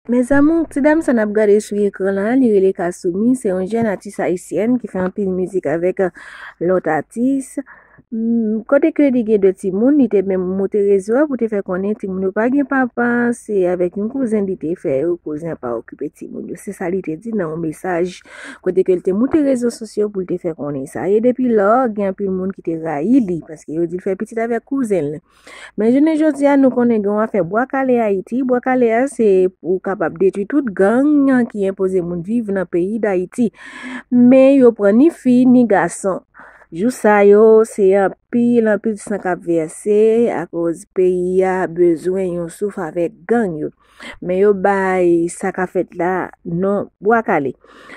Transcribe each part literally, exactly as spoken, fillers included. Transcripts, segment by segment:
Mes amours, ti dam sa n ap gade sou ekran la, li rele Kassoumi, se yon jèn atis ayisyèn ki fè anpil mizik avèk, euh, lòt atis. Mm, kote ke li gen de timoun, li te menm moute rezo a pou te fè konnen timoun yo pa gen papa, se avèk yon kouzen li te fè yo, kouzen an pa okipe timoun yo. Se sa li te di nan yon mesaj kote ke li te moute rezo sosyo pou li te fè konnen sa. E depi lò, gen anpil moun ki te rayi li, paske yo di l fè pitit avèk kouzen l. Men jounen jodi a, nou konnen gen yon afè bwa kale Ayiti. Bwa kale a, se pou kapab detwi tout gang ki enpoze moun viv nan peyi Dayiti. Men yo pran ni fi, ni gason. Jou sa yo, se anpil, anpil san k ap vèse akoz peyi a bezwen yon souf avèk gang yo. Men yo bay sa k ap fèt la non bwa kale.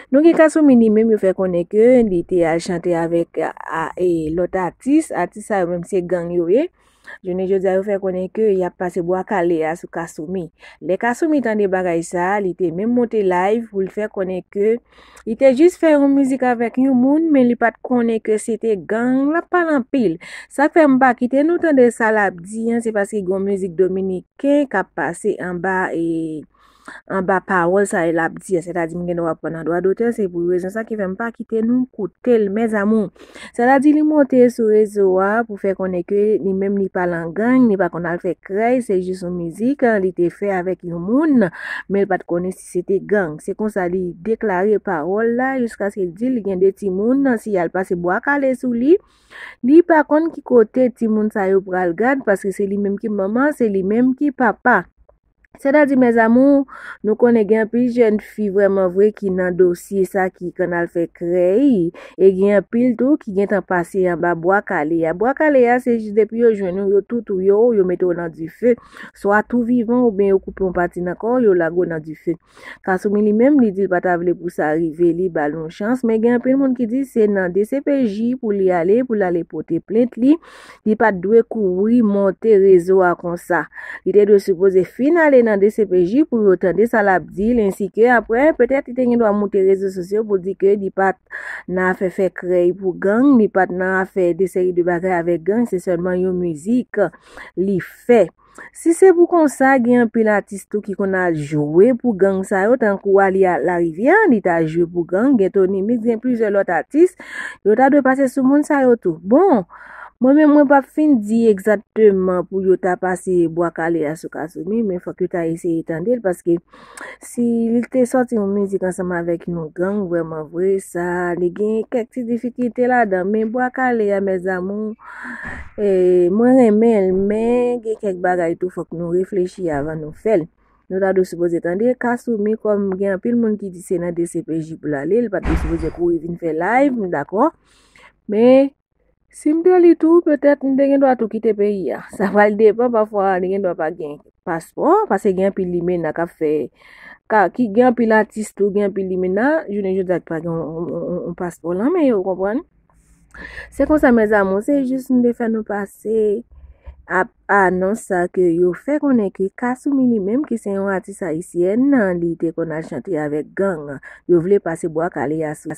Nou gen Kassoumi li menm, yo fè konnen ke li te al chante avèk, a, e, lòt atis. Atis sa yo menm se gang yo ye. Jounen jodi a, yo fè konnen ke y ap pase bwa kale a sou Kassoumi. Lè Kassoumi tande bagay sa a, li te menm monte live pou l fè konnen ke li te jis fè yon mizik avèk yon moun, men li pa t konnen ke se te gang. L ap pale anpil. Sa fè m pa kite nou tande sa l ap di an, se paske gen yon mizik dominiken k ap pase anba, e, anba pawòl sa l ap di an. Sètadi m gen dwa pran nan dwa dotè, se pou rezon sa ki fè m pa kite nou koute l, mes amours. Sètadi li monte sou rezo a pou fè konnen ke li menm li pa nan gang, li pa konn al fè krèy, se jis yon mizik, li te fè avèk yon moun, men l pa t konnen si se te gang. Se konsa li deklare pawòl la, jiskaske l di li gen de timoun, si y al pase bwa kale sou li, li pa konn ki kote timoun sa yo pral gad, paske se li menm ki manman, se li menm ki papa. Sètadi, mes amours, nou konnen gen anpil jèn fi vrèman vre ki nan dosye sa ki konn al fè krèy, e gen anpil tou ki gentan pase anba bwa kale a. Bwa kale a, se jis depi yo jwenn ou, yo tou touye w, yo mete w nan dife. Swa tou vivan oubyen yo koupe yon pati nan kò w, yo lage w nan dife. Kassoumi li menm, li di l pa ta vle pou sa rive li, ba l yon chans, men gen anpil moun ki di se nan D C P J pou li ale, pou l ale pote plent li. Li pa t dwe kouri monte rezo a konsa. Li te dwe sipoze fin ale nan D C P J pou yo tande sa l ap di l, ensi ke apre, petèt li te gen dwa monte rezo sosyo pou di ke li pa t nan afè fè krèy pou gang, li pa t nan afè de seri de bagay avèk gang, se sèlman yon mizik li fè. Si se pou konsa, gen anpil atis tou ki konn al jwe pou gang sa yo, tankou Aly Larivière, li ta jwe pou gang, gen Tony Mix, gen plizyè lòt atis, yo ta dwe pase sou moun sa yo tou. Bon, mwen menm, mwen p ap fin di egzakteman pou yo ta pase bwa kale a sou Kassoumi, men fòk yo ta eseye tande l, paske si li te sòti yon mizik ansanm avèk yon gang, vrèman vre, sa, li gen kèk ti difikilte ladan. Men bwa kale a, mes amours, e, mwen renmen l, men gen kèk bagay tou fòk nou reflechi avan nou fè l. Nou ta dwe sipoze tande Kassoumi, kòm gen anpil moun ki di se nan D C P J pou l ale, li pa t dwe sipoze kouri vin fè live, m dakò. Men, si m te li tou, petèt m te gen dwa tou kite peyi a. Sa pral depann, pafwa li gen dwa pa gen paspò, paske gen anpil limena k ap fè, ka, ki gen anpil atis tou, gen anpil limena, jounen jodi a ki pa gen yon, yon, yon, yon paspò lan men yo, w konprann? Se konsa, mes amours, se jis m te fè nou pase a, anons sa ke yo fè konnen ke Kassoumi li menm, ki se yon atis ayisyèn, li te konn al chante avèk gang. Yo vle pase bwa kale a sou